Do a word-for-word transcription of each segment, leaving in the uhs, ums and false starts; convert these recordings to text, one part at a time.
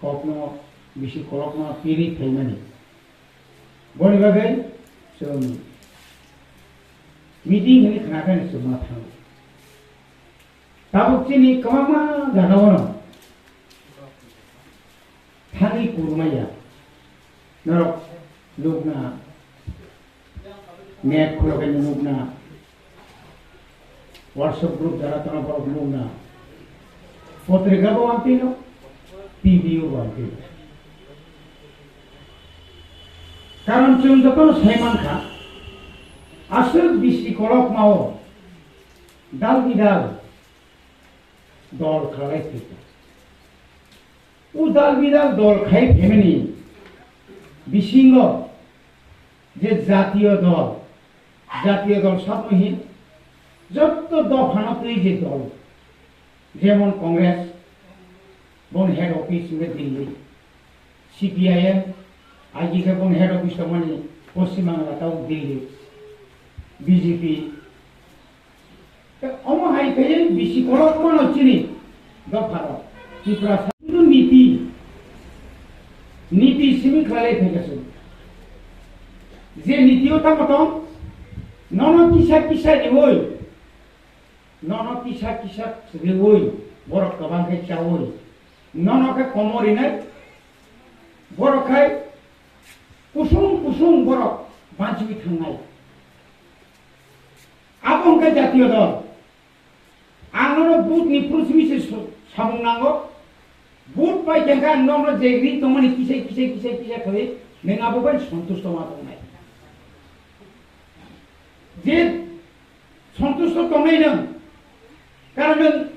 Kokno bisi kolokma piri phaimani. Boni bagwi chwng meeting hwnwi khna khe chwng ma thango. Tabuk chini kwbangma jagao no thani kurmaya. Norok nukna, net khulogwi nukna, WhatsApp group jara tongna borok nukna, potrika bo wantino, T V o wantino. Karon chwng jotono sai mankha, aswk bisi kolokmao dal bidal dol khalai phaikha. O dal bidal dol khai phaimani bisingo je jatiyo dol, jatiyo dol sabno hin jotto dophano twi je dol, jemon Congress, boni head office hwnkhe Delhi, C P I M, aji khe boni head office tongmani Poschim Bangla tao Delhi, B J P, omo hai khe bisi kolokmano chini dopharo Tiprasa niti, niti simi khlai phaikha se. Je nitio tamo tong, nono kisa kisa riwi, nono kisa kisa riwi, borok kwbang khe chawi, nono khe komo rinai, borok khai kusung kusung borok banchiwi thangnai. Abo hwnkhe jatiyo dol. Ang nono vote ni pruthimi se so-, samung nango. Vote pai khe ang nono je ri tongmani kisai, kisai, kisai, kisai khlai, nwng abo bai santusto ma tongnai. Je santusto tongnai nwng, karon nwng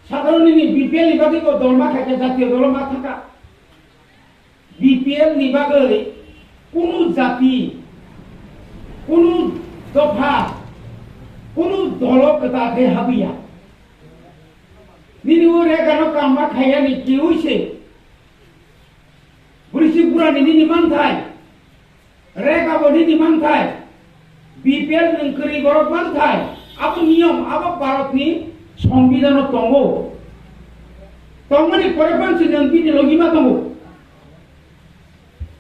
sadharon nini B P L ni bagwi bo dol ma khaikha, jatiyo dolo ma thangkha. B P L ni bagwi kunu jati, kunu dopha, kunu dolo kwtal khe habwiya. Nini o regano kama khaiyani kiui se. Bwrwi si burani nini manthai. Rega bo nini manthai, B P L nwng kwrwi borok manthai, abo niyom, abo Bharatni Songbidhano tongo. Tongmani pore pansi nwng bini logi ma tongo.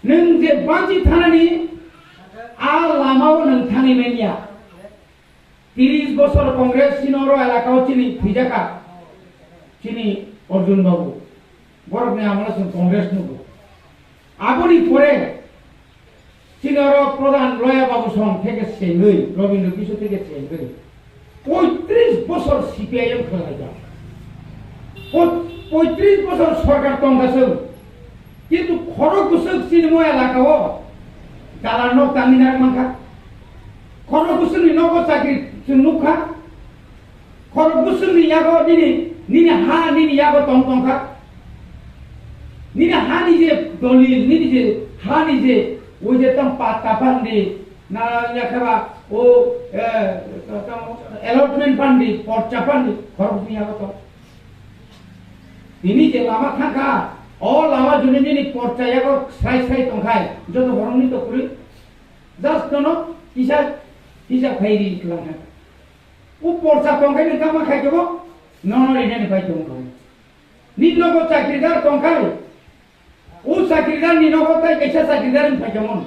Nwng je banchi thanani a lamao nwng thani manya. Tiris bosor Congress chini oro elakao chini thwijaka, chini Arjun Babu. Borokni amolo chwng Congress nugo. Aboni pore chini oro Pradhan Loya Babu song theke chengwi, Robindra Kishore theke chengwi, poitris bosor C P I M khlaijak. Po-, poitris bosor sorkar tongkha chwng. Kintu khorok bwswk chini mo elakao dalar nok tangwi narwk mankha. Khorok bwswkni nogo chakri chwng nukha. Khorok bwswkni yago nini, nini ha nini yago tong tongkha. Nini hani je dolil, nini je hani je oi je tang patta pandi, na yakhaba o, eh, tang allotment pandi, porcha pandi, khorok bwswkni yago tong. Tini je lama thangkha, o lama juni nini porcha yago srai srai tongkhai, joto borokni to kwrwi. Just nono kisa, kisa khairi twlang kha. O porcha tongkhai nwng kama khai kebo, nono rinani pai tongkha. Nini nogo chakridar tongkhai, o chakridar ni nogo tai kaisa chakridar wng phai tongmon.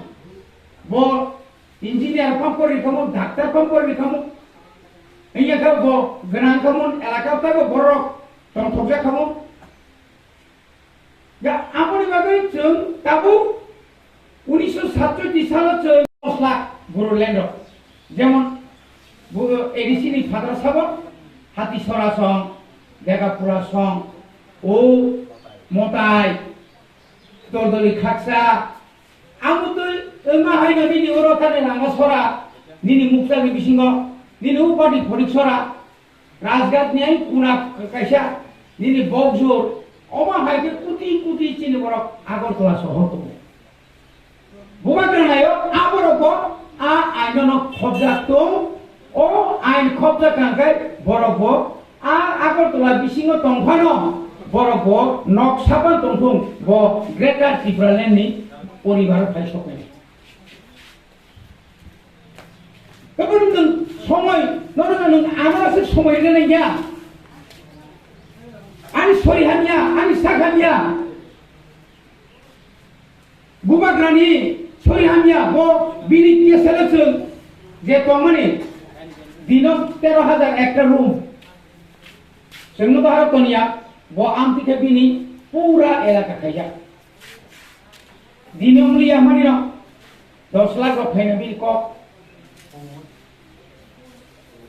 Bo engineer phang pori khamon, doctor phang pori khamon. Wngya khe bo gwnang khamon, elaka taibo borok tongthokjak khamon. Ya, aboni bagwi chwng tabuk unisho satchoti salo chwng dos lakh Bodoland rok. Jemon, bo A D C ni phatar sabo, Hatisora song, Begapura song, o Motai, Tordoli khaksa, amo twi wngma haino nini oro thani lama sora, nini mukchani bisingo, nini upadi phonik sora, Rajghat ni ai kuna kaisa, nini bokjor, omo hai khe kuti kuti chini borok Agartala sohor tongo. Bubagra nayo, aborok bo a aino no khobjak tong, o ain khobjak kang khe borok bo a Agartala bisingo tong phano borok bo nok sapan tong thung, bo Greater Tipraland ni poribar phai soknai. Toboni nwng somoi, nono nwng amara se somoi rina ya. Ani sori hamya, ani sak hamya. Bubagrani sori hamya bo bini K S L F chwng je tongmani dino tero hajar ekta room. Chwngno bahar toniya bo amtwi khe bini pura elaka khaijak. Dini wngli ya mani no dos lakh rok phaina bini kok.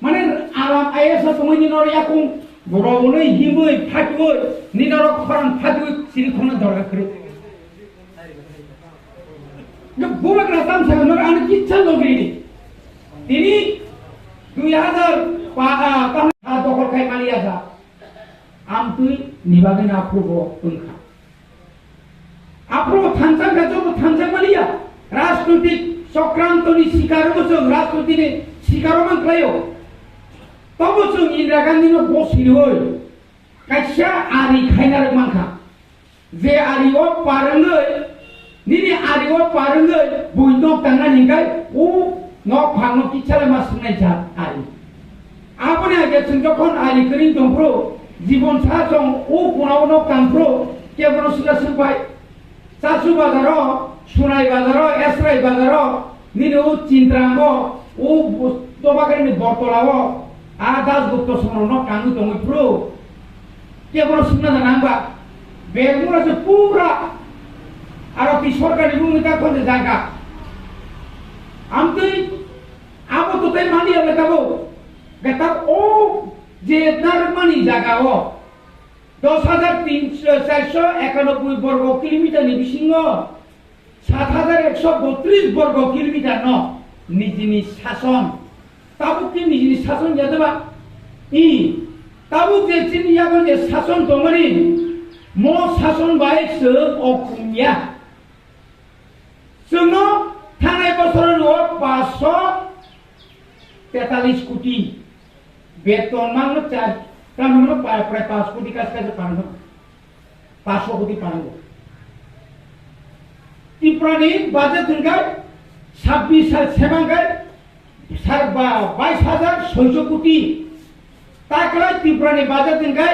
Mane aram I A S o tongwi ni norok yakung borok unui himwi phatwi ni norok khorang phatwi siri khorang dorga kwrwi. Nge burak na tam sa norok ani kichha logri ni. Tini dui hazar pa, ah, tahun ha dokol khai mali asa. Amtwi ni bagwi na aphubo wngkha. Aphuru thansa kha joto thansa maliya. Rajnoitik chokrantoni sikar bo chwng rajnoitikni sikaro man khlaio. Tobo chwng Indira Gandhino bo sirioi kaisa ari khaina rwk mankha. Je ari o par wngwi, nini ari o par wngwi bui nok tangna hinkai u nok phangno kichala ma swngnai jat ari. Aboni age chwng jokhon ari kwrwng tongphuru, jibon sa chwng u kunao nok tangphuru, kebono swkla swngpai. Chasu bazaro, Sunai bazaro, Esrai bazaro, nini u Chintrango, u bu-, Dobagrini Bortolao, a Das Gupta somrokno kangwi tongwi phuru, kebono swngna da nangba. Bermura se pura aro ti sorkarni mungni ta khonde jaga. Amtwi abo to tai mani ya tabo. Gata o je narmani jaga o. Dos hajar tin, charso ekanobboi borgo kilometer ni bisingo sat hajar ekso botris borgo kilometer no nijini sason. Tabuk khe nijini sason ya deba? I, tabuk je chini yago je sason tongmani, mo sason bai se o kumya. Chwngno thanai bosoro no paanch sho tetalis koti beton mangno char, tamno pa-, prai paanch koti kas kas pango, paanch sho koti pango. Tripura ni budget hwnkhe sabbish ha-, sebang khe sar ba-, bais hajar soiso koti. Takla Tripura ni budget hwnkhe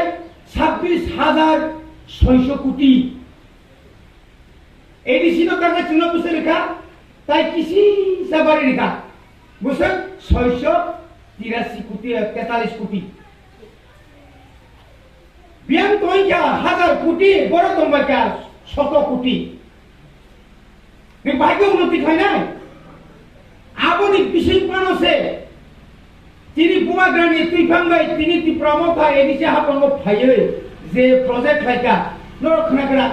sabbish hajar soiso koti. A D C no takla chwngno bwswk rwkha, tai kisi sa bari rwkha. Bwswk soiso tirasi koti, tetalis koti. Biyang tongkha hajar koti, borok tongbaikha soto koti. Ni bahai khe unnoti khlainai. Aboni bising phano se tini Bubagrani twiphang bai tini Tipra Motha A D C haphango phaiwi je project khlaikha, norok khna kra.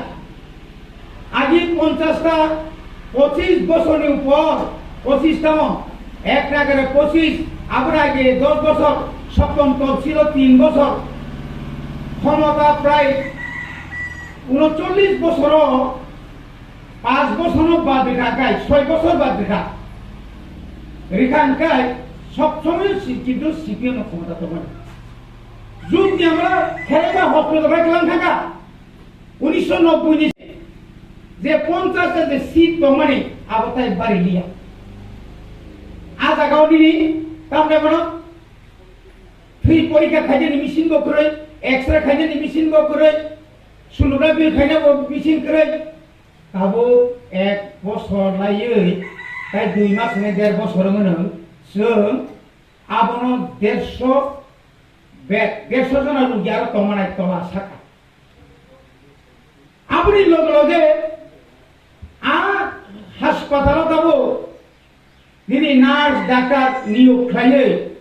Agi ponchash ta, pochis bosorni upor, pochis tamo, ek nagare pochis, aboni age dos bosor, Saptom Topsilo tin bosor, khomota prai unochollis bosoro, Paanch bosor no bad rikha kai, soi bosor bad rikha. Rikha hwnkhe sob somoi si-, kintu C P M no khomota tongmani. Jut ni amra khereba hospital bai klang thangkha. Unisho nobboi ni je ponchash ta je seat tongmani abo tai bari liya. A jaga o nini tamne bono thwi porikha khainani machine bo kwrwi, X-ray khainani machine bo kwrwi, sonography khaina bo machine kwrwi. Tabuk ek bosor laiwi, tai dui mas hwnwi der bosor wngwi no chwng abono dersho bed, dersho jona rugi aro tongmanai tola saka. Aboni loge loge a haspatalo tabuk nini nurse, doctor niyok khlaiwi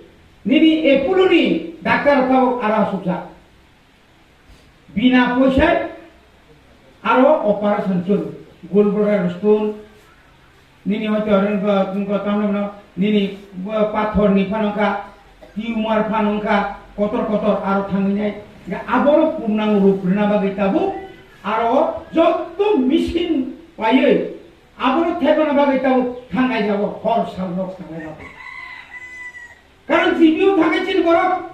nini Apollo ni doctor tabuk aro asukjak. Bina poisa aro operation chwng, gul bladder stone, nini hoito aro wngkha, wngkha tamno nini pathor ni phano wngkha, tumor phano wngkha, kotor kotor aro thangwi nai. Ga aboro purnang rup rwna bagwi tabuk aro jotto machine paiwi aboro thepana bagwi tabuk thangnai jago, hor sal nok thangnai jago. Karon G P O thangnai chini borok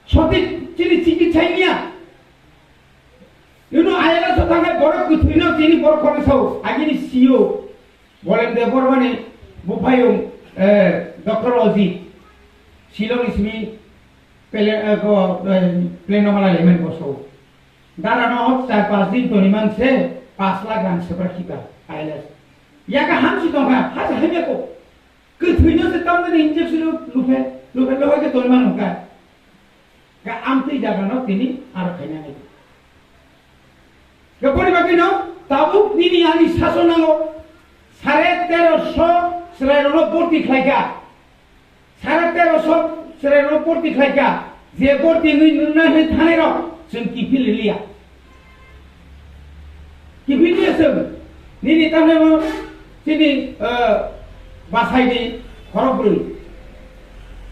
sothik chini chikitsa wngya. Ino I L S o thangnai borok kwthwino chini borok khoroksa o, agini C E O Bolem Debbarmani buphayung, eh, Doctor Ojit, Shillong ni simi pele-, eh, ko, eh, pleno malai lemen boso. Dara no char panch din toni man se, Pash lakh rang sebra khita, I L S. Yaga hamsi tongkha, hasa hamya ko. Kwthwino se tamni injection luphe, luphe, luphe ke tongma nungkha. Ga amtwi jaga no tini aro khaina nai. Ga pori bagwi no, tabuk nini ani sason nango. Sare tero so chwrai rok no borti khlaikha. Sare tero so chwrai rok borti khlaikha, je borti wngwi nungnai hwnwi thanai rok chwng kiphil liya. Kiphil liya chwng, nini tamni mo chini, eh, bwsai di khorok bwrwi.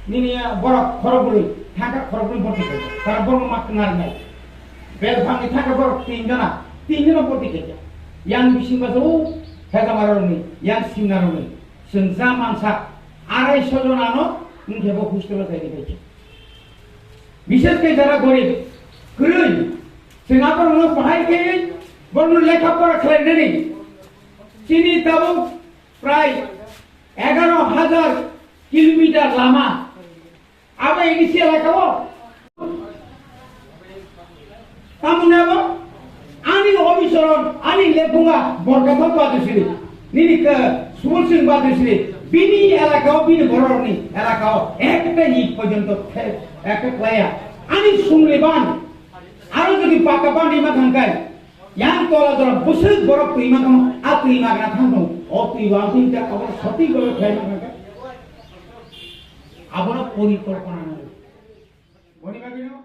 Nini, ah, borok khorok bwrwi, thangka khorok bwrwi borti khlaikha. Tara borok ma kwnarnai. Belphangni thangka borok tin jona, tin jona borti khlaikha. Yang bising baso, o, Hejamararokni, yang Simnarokni. Chwng ja mansa arai so jonano wngkhe bo hostel o jaini bai khe. Bishes khe jara gorib, kwrwi, chwng aborokno bahai khe borokno lekha pora khlainani chini tabuk prai egaro hajar kilometer lama. Abo ini si elaka o. Tamoni abo ani obisoron, ani lepunga borkathok badusiri. Nini ke Subul Singh badusiri. Bini elaka o, bini bororni elaka o ekta it porjonto the-, ekta klaya. Ani sumliban. Aro jodi baka bandi ma thangkai. Yang tola jora bwswk borok twi ma thang, a twi ma gana thang thung. O twi wa twi ta abo soti golo khai ma thangkai. Abono porikolpona nango. Boni bagwino